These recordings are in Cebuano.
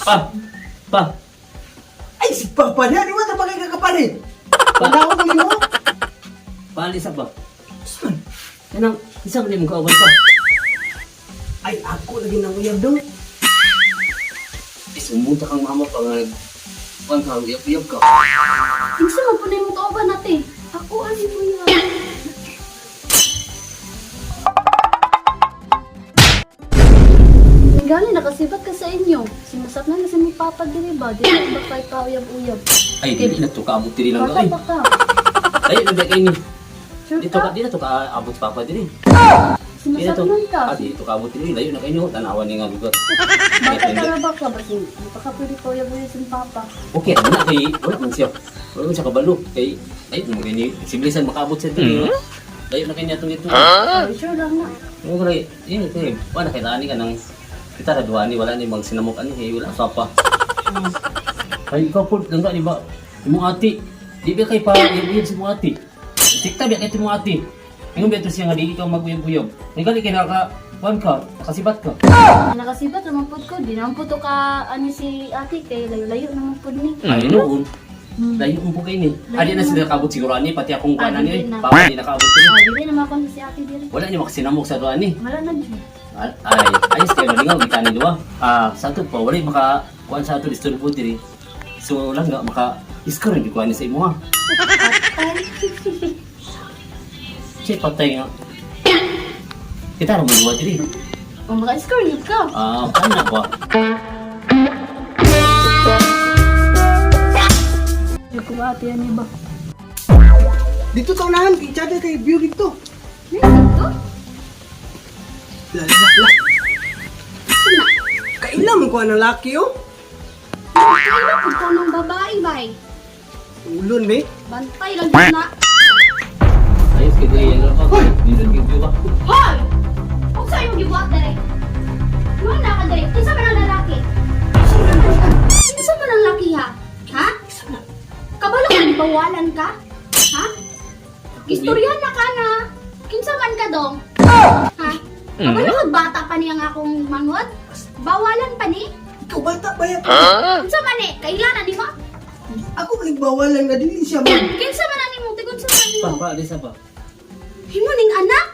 Pa! Pa! Ay, si Papa niya! Di ba ito pagay kakapalit? Wala ko mo. Paalis ba? Saan? Yan ang isa man imong kauban pa. Ay, ako lagi nang uyab dong. Isumbong ta kang mama pa nga kuan ka, uyab-uyab ka. Kinsa man po na yung kauban ate? Ako ani mo yan. Gali nakasibat ka sa inyo. Simasap na na si mi papa diri ba? Di ba kay pauyab-uyab? Ay, dili na to kaabot diri lang Bata ay. pa ka. Ay, hindi kay ni. Sure Dito ka, ka? di na to kaabot papa diri. Di na Simasap to. nun ka. Ah, di to kaabot diri. Layo na kayo tanawan ni nga lugar. Bata ka na ba ka? Basin, di pa ka pwede pauyab-uyab si papa. Okay, ra na kay wala man siya. Wala man siya kabalo kay ay mo kay ni sibilisan makaabot sa diri. Layo na kay niya tong ito. Ay, sure lang na. Mo kay yun kay wala kay ani ka nang kita ra duha ni wala ni mang sinamok ani kay wala sa pa. Ay ikaw po langga di ba imong ati di ba kay pa uyab si imong ati. Sikta ba kay imong ati. Ingon ba ito siya nga di ikaw maguyab-uyab. Ay gali kay naka kuan ka, nakasibat ka. Nakasibat naman po ko. Di naman po to ka ani si ate kay layo-layo naman po ni. Ay noon. Layo mo po kay ni. Adi na sila nakaabot siguro ani pati akong kuan Ah, ani. di na. Papa di nakaabot ni. Ah, dili naman ako si ate diri. Wala niya makasinamok sa duha ni. Wala na jud. Ay, ayos kayo malingaw kita ni duha. Ah, sa ato pa wala maka kuan sa ato disturbo diri. So lang nga maka iskar gyud kuan ni sa imo ha. Patay. Siya patay nga. Kita ra mo duha diri. Kung maka-score yun ka. Ah, paano ba? Hindi ko ba ate yan iba? Dito sa unahan, kay Chada kay view dito. Meron to? La la la. Kaila mo ko ang laki oh. Kaila po ko ng babae bay. Ulon me. Bantay lang yun na. Ayos kay diri yan pa. Dito kay ba? Hoy! Huwag sa'yo mong gibuhat dere. Noon na ka dere. Kinsa man ang lalaki? Kinsa man ang laki ha? Ha? Kabalo ka bawalan ka? Ha? Istorya na ka na. Kinsa man ka dong? Ha? Kabalo ka bata pa niya nga akong manghod? Bawalan pa ni? Ikaw bata ba yan? Kinsa man eh? Kailan na ni mo? Ako nagbawalan na dili siya man. Kinsa man ani mo? Tigon sa man Pa, nimo? pa, alisa pa. Himo ning anak?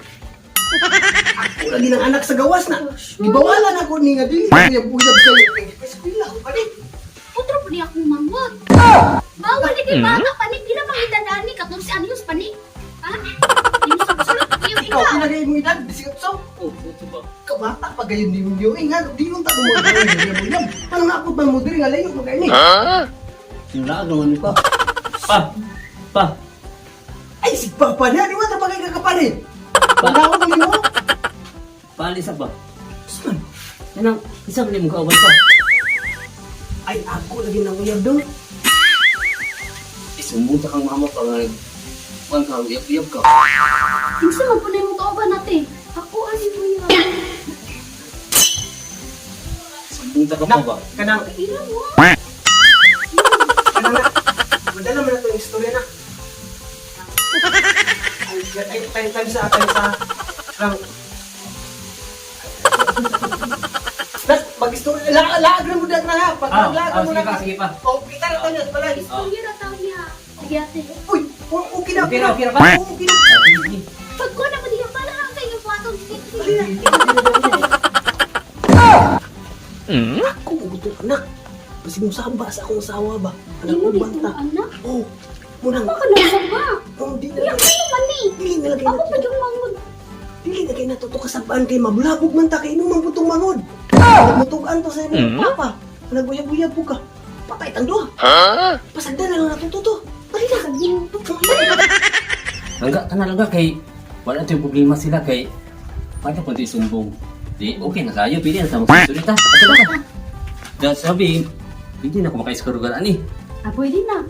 Ako lagi ng anak sa gawas na. Gibawalan ako ni nga dili uyab-uyab kayo. Eskwela ko pa ni. Putro po niya akong manghod. Bawal ni kay bata pa ni. Pila pang edad ani? 14 anyos pa ni. Ha? Yung sulot yung Ikaw ikaw. pila kay imong edad? 18. Oh, ito ba? Ikaw bata pa gayon di mo eh nga di mo ta mo uyab-uyab. Anong naapot man mo diri nga layo mo kay ni. Sinulaag naman ni pa. Pa! Pa! Ay si Papa niya, di ba ito pagay kakapalit? Wala ko mo. Paalis ba? Saan? Yan ang isa man imong kauban pa. Ay, ako lagi nang uyab dong. Isumbong ta kang mama pa nga kuan ka, uyab-uyab ka. Kinsa man po na yung kauban ate? Ako ani mo yan. Sumbong ta ka pa ba? Kanang, Ila mo. kanang na. Madala man na itong istorya na. Ay, ay, time, time sa, time sa. Lang. Nas, mag-istorya, la, laag na mo na ha. Pag Ah, laag ah, mo sige na. pa, sige pa. Oh, kita na to niya, pala. Istorya ra taon niya. Sige ate. Uy, okay na, Okay na, okay na ba? Oo, okay na. Ah, sige. Pag ko na mo diya pala ang kayo buhaton. Ako, gutong anak. Basig mo saba sa akong asawa ba? Anak Imo ko dito banta. anak. Oh, munang. Baka nasa ba? Oh, di na Iya kayo man ni. Dili na lagi Ako na. pa yung manghod. Dili na kay natuto kasabaan kay mabulabog man ta kay inuman putong mangod. Nagmutugan to sa imong papa. Naguyab-uyab po ka. Patay tang duha. Pasagdan na lang natuto to. Dali na. Langga, kana langga kay wala to yung problema sila kay paano kung di sumbong? Di, okay na kayo, pili na sa magsusunod ta. Ato ba ka? Dahil sabi, hindi na ako maka-score ani. Ah, pwede na.